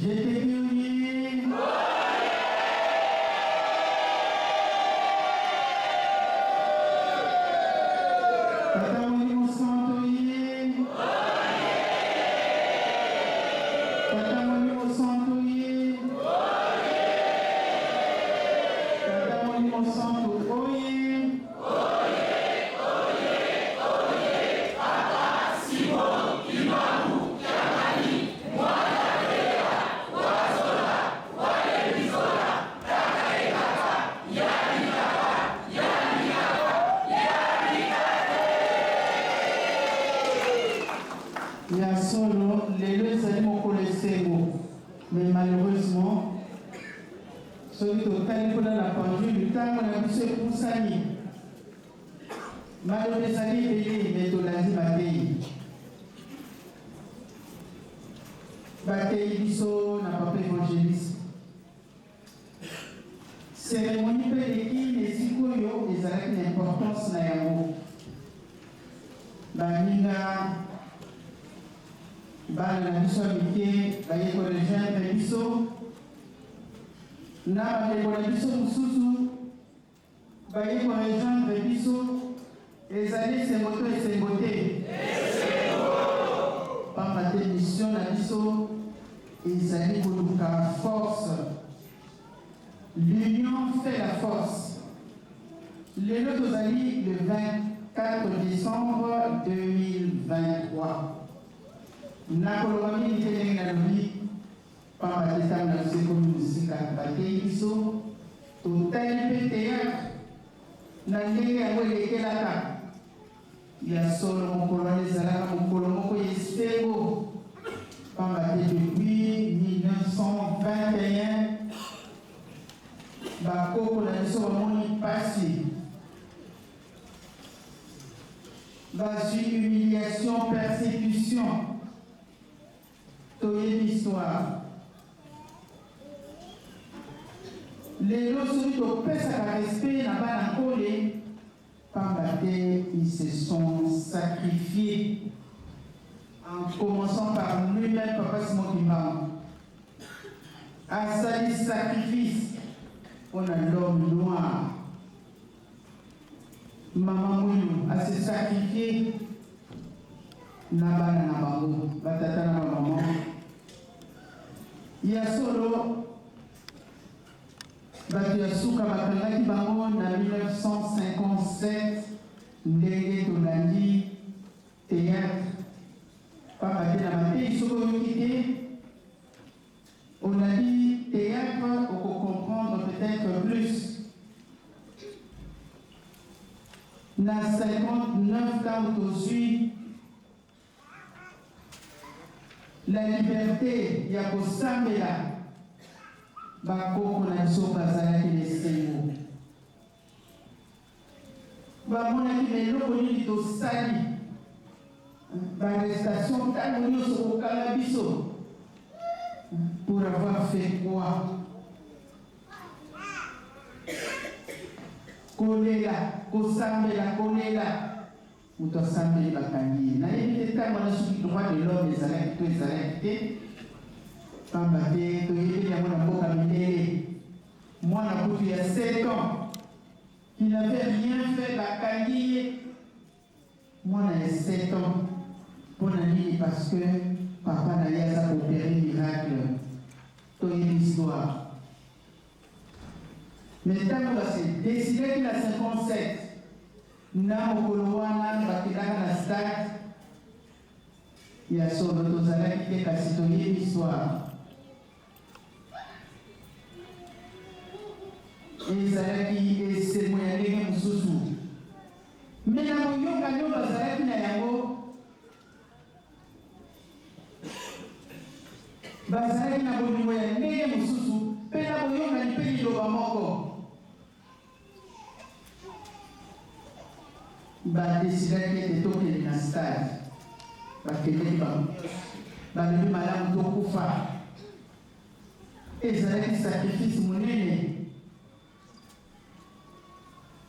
GTQ. Tata Molimo Santo ye. Tata Molimo Santo ye. Tata Molimo Santo oye. Ya solo, lelo ezali mokolo esengo, mais malheureusement soki totali kuna na pendule, ntango na biso epusani. Maloba ezali ebele, mais tolandi mateyi. Bateyi biso na papa évangéliste. Cérémonie mpe eleki na esika oyo ezalaki na importance na yango. Baninga bana na biso ya mike baye korejoindre biso na bandeko na biso mosusu baye korejoindre biso. Ezali esengo to esengo te? Pamba te mission na biso ezali koluka force. L'union fait la force. Lelo tozali le 24 décembre 2023. Nakoloba mingi te ndenge nalobi, pamba te ntango na biso ekomi mosika. Bateyi biso, totali mpe théâtre na ndenge yango elekelaka. Ya solo, mokolo wana ezalaka mokolo moko ya esengo, pamba te depuis 1921 bakoko na biso bamoni mpasi, bazwi humiliation, persécution. Toyebi histoire. Lelo soki topesaka respect na bana Nkole, pamba te ils se sont sacrifiés, en commençant par lui-même papa Simon Kimbangu asali sacrifice mpona l'homme noir. Mama Mwilu a se sacrifier na bana na bango, batata na bamama. Ya solo, bato ya suka bakangaki bango na 1957 ndenge tolandi théâtre, pamba te na mateyi soki oyoki te, olandi théâtre, okocomprendre peut-être plus. Na 59, ntango tozwi la liberté ya kosambela, bakoko na biso bazalaki na esengo. Bamonaki na eloko nini tosali, baarrestation ntango nyonso, kokanga biso pour avoir fait quoi? Kolela, kosambela, kolela, moto asambeli bakangi ye. Nayebi te ntango wana soki droit de l'homme ezalaki to ezalaki te, pamba te toyebeli yango na mboka mindele. Mwana kutu ya 7 ans qui n'avait rien fait, bakangi ye. Mwana ya 7 ans, mpo na nini? Parce que papa na ye aza koopérer miracle. Toyebi histoire. Mais ntango base décidaki na 57, na mokolo wana bakendaka na stade. Ya solo, tozalaki te, kasi toyebi histoire. Ezalaki esengo ya ndenge mosusu, mais na boyokani oyo bazalaki na yango, bazalaki na bolingo ya ndenge mosusu mpe na boyokani mpe liloba moko. Badesidaki ete tokende na stade. Bakendeki bango, balobi malamu tokufa. Ezalaki sacrifice monene.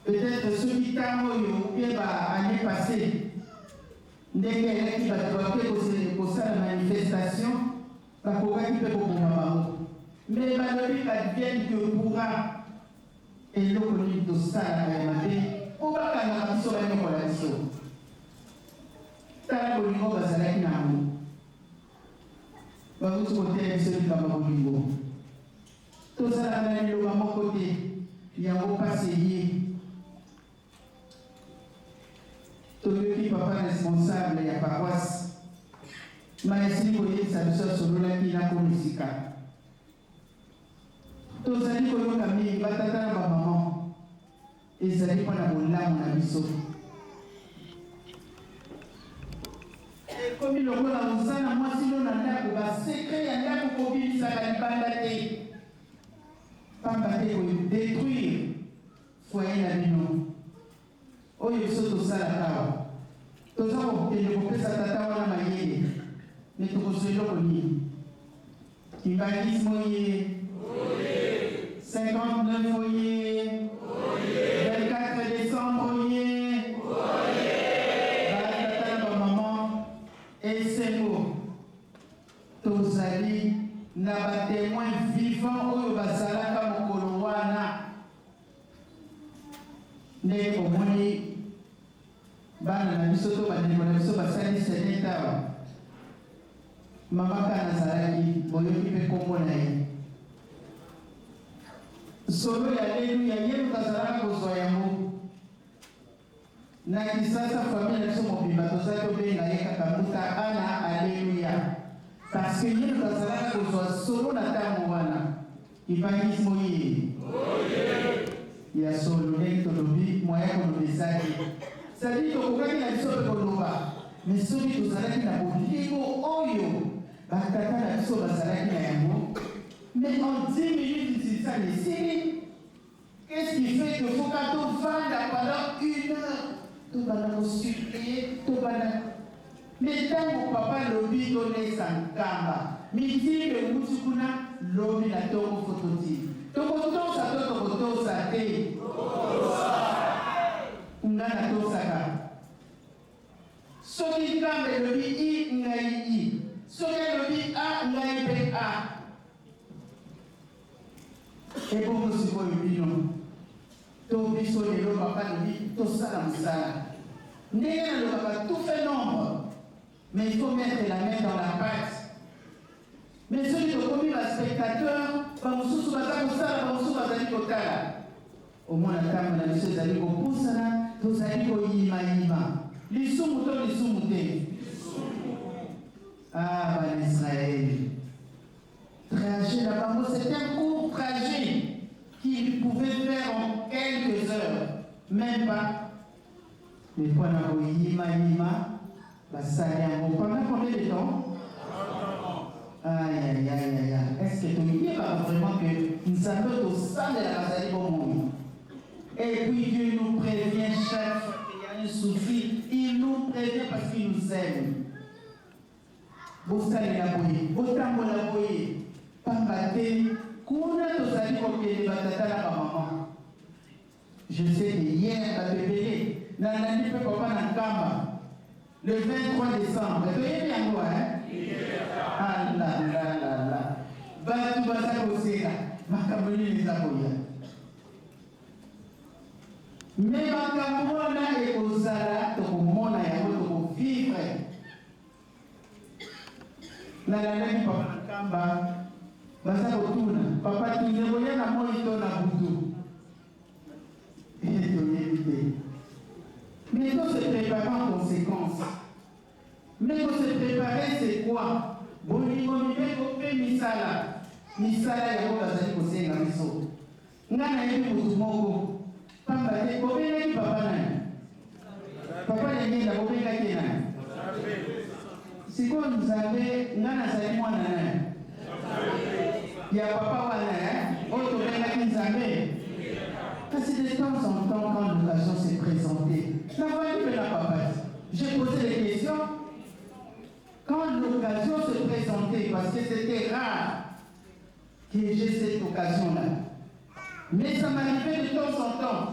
Peut-être soki ntango oyo ou bien ba année passée, ndenge elaki bato bake kosala manifestation. Bakokaki mpe koboma bango. Mais balobi qu'advienne que pourra. Eloko nini tosalaka ya mabe mpo bakangaka biso banyokola biso? Tala bolingo bazalaki na yango. Bauti koteya biso likambo ya bolingo. Tozalaka na liloba moko te, yango mpasi eye. Toyoki papa responsable ya paroisse mai asili koyebisa biso asololaki na komisika. Tozali koyoka mingi batata na bamama, ezali mpo na bolamu na biso. Ekomi lokola oza na mwasi no na ndako, basecrets ya ndako kobimisaka libanda te, pamba te kodétruire foyer na bino. Oyo biso tosalaka awa, toza kokende kopesa tata wana mayele, me tokozwa eloko nini? Kimbanguisme oye, 59 oye, 24 décembre oye, batata na bamama, esengo tozali na batémoin vivant oyo bazalaka mokolo wana. Ndenge omoni bana na biso to bandeko na biso basali senete awa, mama kana azalaki, boyoki mpe nkombo na ye, solo ya lelu ya ye moto azalaka kozwa yango na Kisasa. Famille na biso mobimba tozali tobenga ye kaka Mbuta Ana Aleluya, parce que ye moto azalaka kozwa solo na ntango wana. Kimbanguisme oye! Ya solo, ndenge tolobi, moya koloba eza te. C'est-à-dire tokokaki na biso mpe koloba, mais soki tozalaki na bolingo oyo batata na biso bazalaki na yango, mais en 10 minutes nsilisani esili. Qu'est-ce qui fait que faut ka tovanda pendant une heure, tobanda kosupplier, tobanda? Mais ntango papa alobi tolesa nkamba, mitindo ewuti kuna, lobi na ntongo fo totii, tokotosa to tokotosa te? Nga natosaka. Soki nkamba elobi i, ngai i. Soki alobi a, ngai mpe a. Ebongo sikoyo bino to biso lelo, papa alobi tosala mosala. Ndenge nalobaka, tout fait nombre, mais il faut mettre la main dans la pâte. Mais soki tokomi baspectateur, bamosusu baza kosala, bamosusu bazali kotala, omona ntango na biso ezali kopusana, tozali koyimayima. Lisumu to lisumu te? Ah, bana Israele, trajet na bango, c'est un court trajet qu'ils pouvaient faire en quelques heures, même pas. Mais mpona koyimayima, basali yango pendant combien de temps? Aïe, aïe, aïe, aïe, aïe. Est-ce que toyebaka vraiment que Nzambe tosalelaka azali bomoi? Et puis Dieu nous prévient chaque fois qu'il y a un souci. Il nous prévient parce qu'il nous aime. Bosalela boye, botambola boye, pamba te kuna tozali kokende. Batata na bamama, je sais que hier bato ebele nalandi mpe papa na Nkamba, le 23 décembre, toyebi yango. Alalalala, bato baza koseka makambo nini eza koya, me makambo wana ekozala, tokomona yango, tokovivre. Nalandaki papa na Nkamba, baza kotuna papa tunde koya na moi to na butu, toyebi te. Mais to se préparer en conséquence. Mais ko se préparer, c'est quoi? Bolingo, mibeko mpe misala. Misala yango bazali kosenga biso. Ngai nayebi motu moko, pamba te bobengaki papa nani? Papa Lengenda, bobengaki ye nani? Sikoyo Nzambe, ngai nazali mwana nani? Ya papa wana oyo tobengaki Nzambe. Kasi de temps en temps, quand l'occasion s'est présentée, navandi mpe na papa, j'ai posé des questions. Quand l'occasion se présentait, parce que c'était rare que j'ai cette occasion-là, mais ça m'arrivait de temps en temps.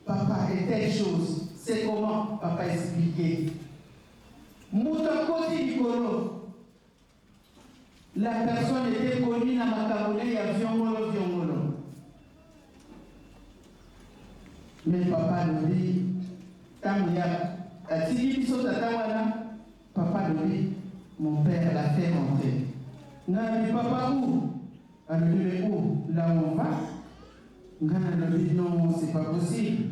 Papa, et telle chose, c'est comment? Papa expliquait. Moto akoti likolo. La personne était connue na makambo ne ya viongolo viongolo. Mais papa alobi ntango ya atiki biso tata wana, papa alobi, mon père l'a fait rentrer. Ngai alobi, papa, où? Alobi, mais où? Là où on va. Ngai nalobi, non, c'est pas possible.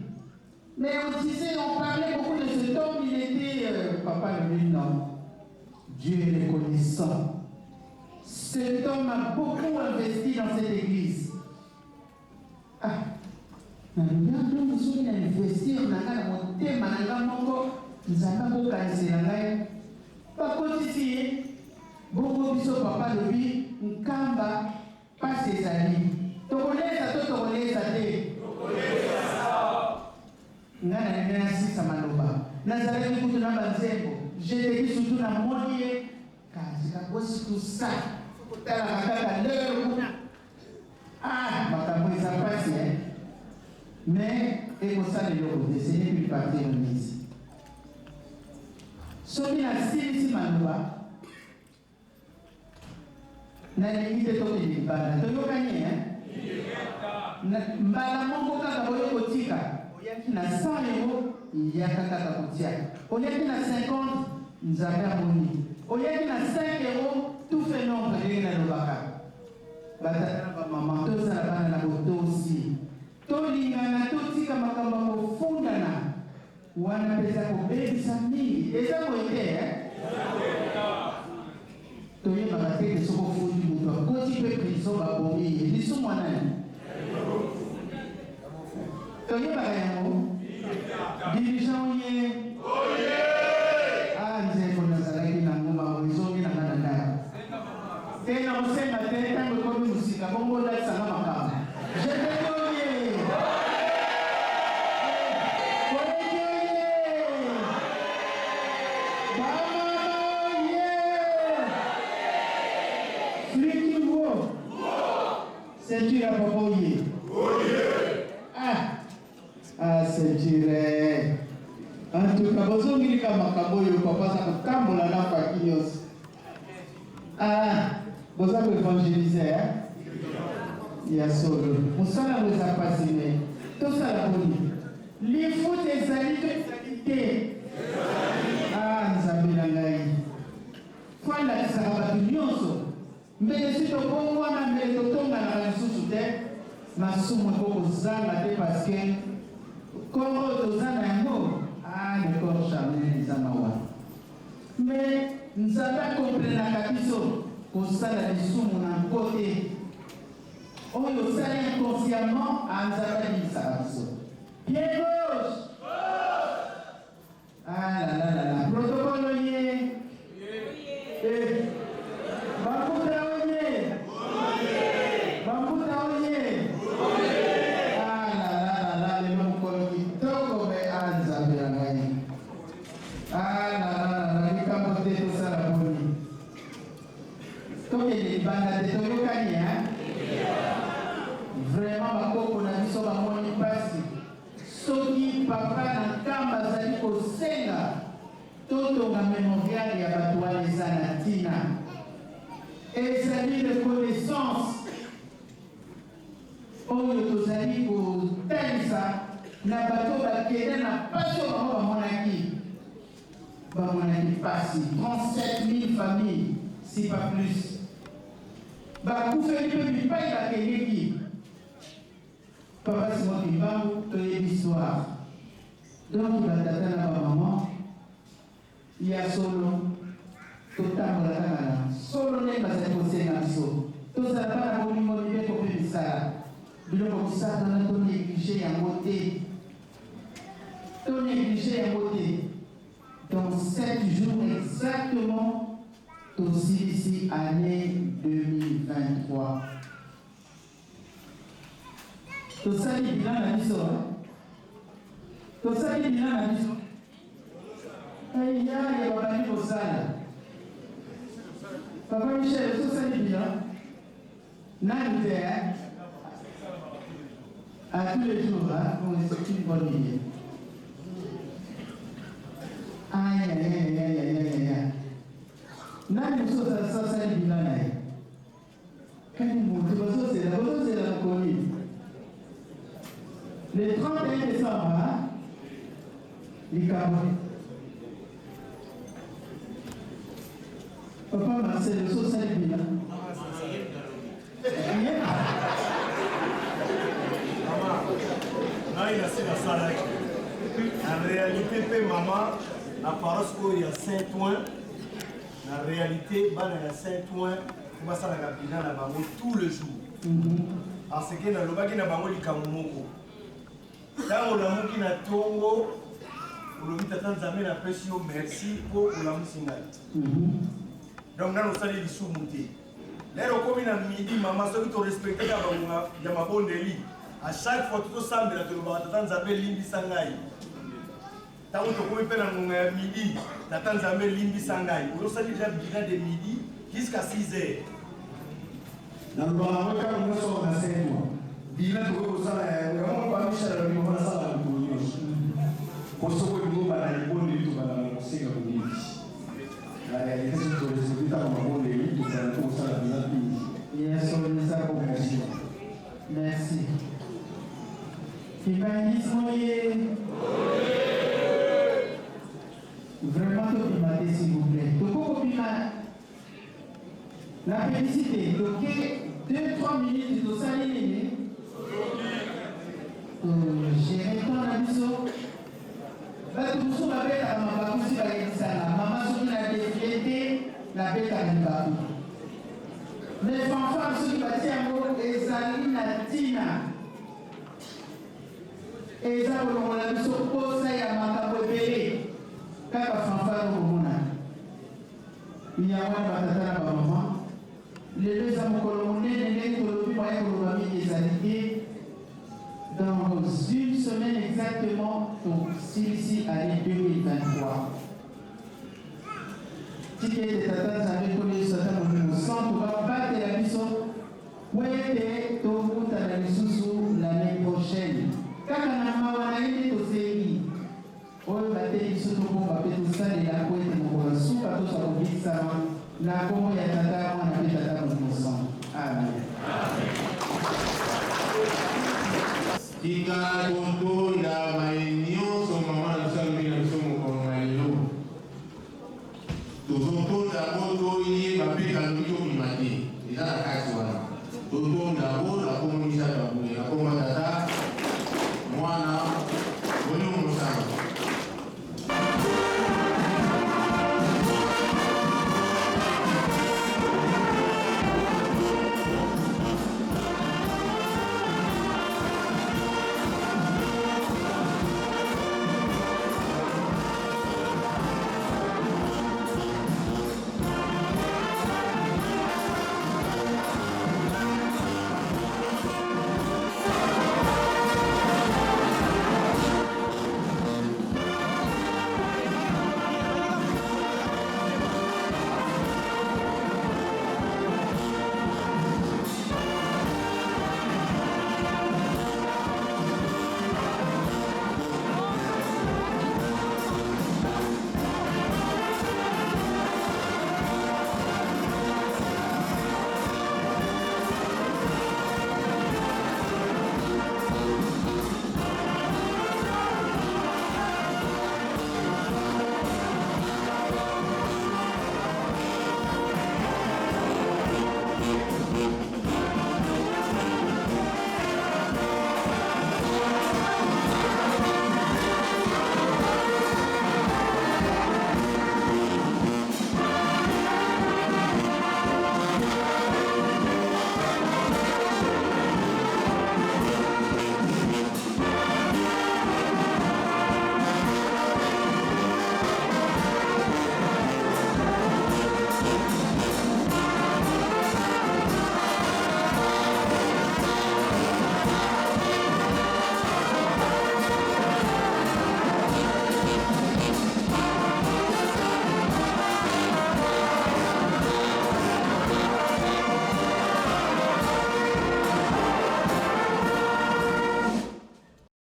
Mais on disait, on parlait beaucoup de cet homme, il était papa alobi, non, Dieu est reconnaissant. Cet homme a beaucoup investi dans cette église. Ah, nalobi, donc soki na investir na ngai na motema na ngai moko, Nzambe akokanisela ngai. Bakotisi ye bongo biso. Papa alobi, Nkamba pasi ezali, tokolesa to tokolesa te? Ngai nalingi nasisa maloba. Nazalaki kutu na banzembo, jeteki surtout namoni ye kasi kakosi tusa kotalaka kaka lelo kuna. Ah, makambo eza pasi, mais ekosala eloko te, ce n'est plus partie remise. Soki nasilisi maloba, nalingi te tokende libanda. Toyokani? Mbala moko kaka boye kotika. Oyaki na 100 euro, yaka kaka kotia. Oyaki na 50, Nzambe amoni. Oyaki na 5 euro, tout fait nombre. Ndenge nalobaka, batata na bamama, tozala bana na botosi, tolingana, totika makambo ya kofundana wana mpenza kobebisa mingi. Eza boye te? Toyebaka te ke soki ofundi moto, akoti mpe prison, babomi ye, lisumu nani? Toyebaka yango. Dirigeant oye, ah, nzembo nazalaki nango, bango ezongi na nga na ndako te. Na kosenga te, ntango ekomi mosika bongo olatisanga makambo. Jeteki oye, oyeki oye, bamama oye, fliki wo ceinture ya papa oye. Ah ah, ceinture. En tout cas, bozongilika makambo oyo papa aza kotambola na faki nyonso. Ah, boza koévangéliser ya solo. Mosala yango eza mpasi, mais tosala boni? Lifuta ezali to ezali te? Ah, Nzambe na ngai, fo alakisaka bato nyonso. Mbele si tobongwana, mbele totonganaka lisusu te. Masumu eko kozanga te, parce que corps oyo toza na yango, ah, le corps charnel, eza mawa. Mais Nzambe akomprenaka biso. Kosala lisumu na nko te, oyo osali inconsciemment, ah, Nzambe alimbisaka biso. Pied gauche. Ah la la la la, protocole oye. Eh, bakuta oye, bakuta oye. Ah la la la la, lelo mokolo kitoko. Me ah, Nzambe na ngai, ah la la la la, likambo te. Tosala boni? Tokende libanda te. Toyokani? Vraiment, bakoko na biso bamoni mpasi. Soki papa na Nkamba azali kosenga totonga mémorial ya bato wana, eza na ntina, ezali reconnaissance oyo tozali kotalisa na bato bakende na mpasi oyo bango bamonaki. Bamonaki mpasi, 37 000 familles, si pas plus, bakufeli mpe bipai bakendeki. Papa Simon Kimbangu, toyebi histoire. Donc batata na bamama ya solo, totambola kaka na solo ndenge bazali kosenga biso. Tozala bana bolingo, mibeko mpe misala. Biloko misato wana, tonégliger yango te, tonégliger yango te. Dans 7 jours exactement, tosilisi année 2023. Tosali bilan na biso, tosali bilan na biso. Eya ya babandi kosala. Papa Michel, tosali bilan nani te? À tous les jours, hein? Bon, c'est une bonne idée. Aïe, aïe, aïe, aïe, aïe, aïe, aïe. Nani mosusu asali bilan na ye? Moto bazozela, bozozela mokolo nini? Le 31 décembre, hein? Likambo. Papa Marcel, ososali bilan. Ngai nasi nasalaki na réalité mpe mama na paroisse oyo ya Saint Ouen. Na réalité, bana ya Saint Ouen fo basalaka bilan na bango tout le jour, parce que nalobaki na bango likambo moko: ntango olamuki na ntongo, olobi: "Tata Nzambe, napesi yo merci mpo olamusi ngai." Donc nano osali lisumu te. Lero okomi na midi, mama, soki torespecte kaka bangonga ya mabondeli, à chaque fois tozosambela, tolobaka: "Tata Nzambe, limbisa ngai." Ntango tokomi mpe na ngonga ya midi, "Tata Nzambe, limbisa ngai." Ozosali déjà bilan de midi jusqu'à 6 heures. Nalobaka yango ntango nyonso na Saint-Ouen. Bilan tokoki kosala yango pamisha na lobi nasala mikolo nyonso, po soki olingi obanda libondeli, tobandaka na kosenga boyebi. Na réalité, soki torespecte ntango mabondeli, tozala mpo kosala bilan mingi. Yes, eza bongo. Merci. Merci. Kimbanguisme oye! Vraiment, tobima te, s'il vous plaît. Tokokobima na félicité toke 2 3 minutes, tosali nini, togere temps na biso. Bato mosusu babetaka mabaku, si bayebisaka mama soki na défilé te, nabetaka libaku. Mais fanfare, soki batia yango, ezali na ntina, eza kolongola biso posa ya makambo ebele. Kaka fanfare okomona yango wana. Batata na bamama, lelo eza mokolo monene. Ndenge tolobi, moya koloba mingi ezali te. Dans une semaine exactement, tosilisi année 2023. Tika ete Tata Nzambe, Nkolo Yesu, Ata Molimo Santu babatela biso po ete tokutana lisusu l'année prochaine. Kaka na mawa na ye nde tosengi oyo bateli biso, tobomba mpe tosalela po ete mokolo ya suka tozwa kobikisama. Na nkombo ya Tata, Mwana mpe Tata Molimo Santu, amen. Tika kotonda baye nyonso mama na biso alobi na biso mokolo na lelo. Tozotonda po toyeba mpe balobi tobima te, eza na kati wana, totonda.